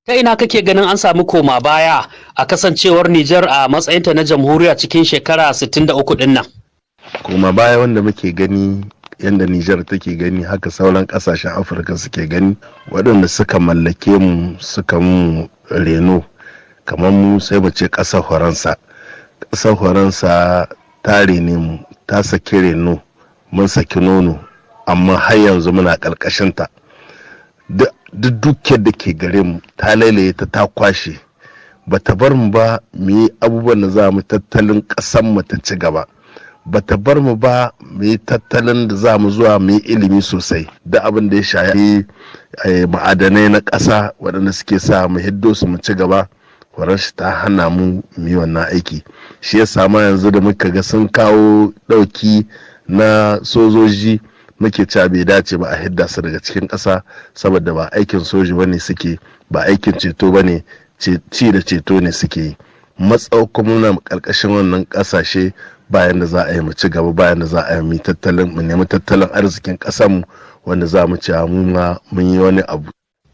Ta ina kake ganin an samu koma baya a kasancewar Nijar a matsayinta na jamhuriya cikin shekara 63 ɗin nan? Koma baya wanda muke gani, yadda Nijar take gani, haka sauran kasashen Afirka suke gani. Waɗanda suka mallake mu, suka mu reno, kamar mu sai mu ce ƙasar Faransa. Ƙasar Faransa ta rene mu, ta saki reno, mun saki nono, amma har yanzu muna ƙarƙashinta. Duk dukiyar da ke gare mu ta lailaye ta, ta kwashe, ba ta bar mu ba mu yi abubuwan da za mu tattalin ƙasar mu ta ci gaba, ba ta bar mu ba mu yi tattalin da za mu zuwa mu yi ilimi sosai. Da abin da ya shafi ma'adanai na ƙasa waɗanda suke sa mu hiddo su mu ci gaba, shi ta hana mu mu yi wannan aiki. Shi ya sama yanzu da muka ga sun kawo ɗauki na sojoji, muke cewa bai dace ba a hidda su daga cikin ƙasa, saboda ba aikin soji bane suke, ba aikin ceto bane, ci da ceto ne suke yi. Matsau kuma muna ƙarƙashin wannan ƙasashe, bayan da za a yi mu ci gaba, bayan da za a yi mu tattalin, mu nemi tattalin arzikin ƙasarmu wanda za mu ci mu ma mun yi wani abu.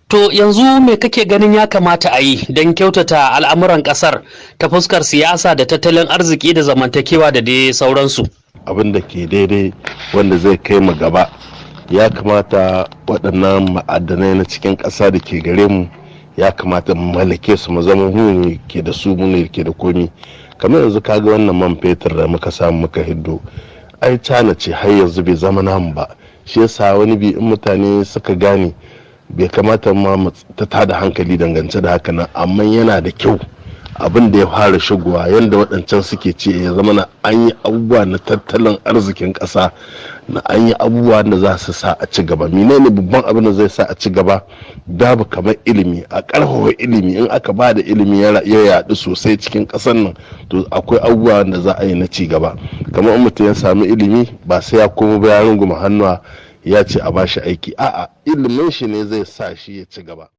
To yanzu me kake ganin ya kamata a yi don kyautata al'amuran ƙasar ta fuskar siyasa da tattalin arziki da zamantakewa da dai sauransu? Abin da ke daidai wanda zai kai mu gaba, ya kamata waɗannan ma'adanai na cikin ƙasa da ke gare mu, ya kamata mu mallake su, mu zama mu ne ke da su, mu ne ke da komi. Kamar yanzu kaga wannan man fetur da muka samu muka hiddo, ai cana ce, har yanzu bai zama namu ba. Shi yasa wani bi in mutane suka gane, bai kamata ma mu ta tada hankali dangance da haka nan, amma yana da kyau abin da ya fara shigowa, yadda waɗancan suke ce, ya zama na an yi abubuwa na tattalin arzikin ƙasa, na an yi abubuwa da za su sa a ci gaba. Menene babban abin da zai sa a ci gaba? Babu kamar ilimi, a ƙarfafa ilimi. In aka ba da ilimi ya yaɗu sosai cikin ƙasar nan, to akwai abubuwa da za a yi na ci gaba. Kamar in mutum ya sami ilimi, ba sai ya koma ba ya runguma hannuwa ya ce a bashi aiki. A'a, ilimin shi ne zai sa shi ya ci gaba.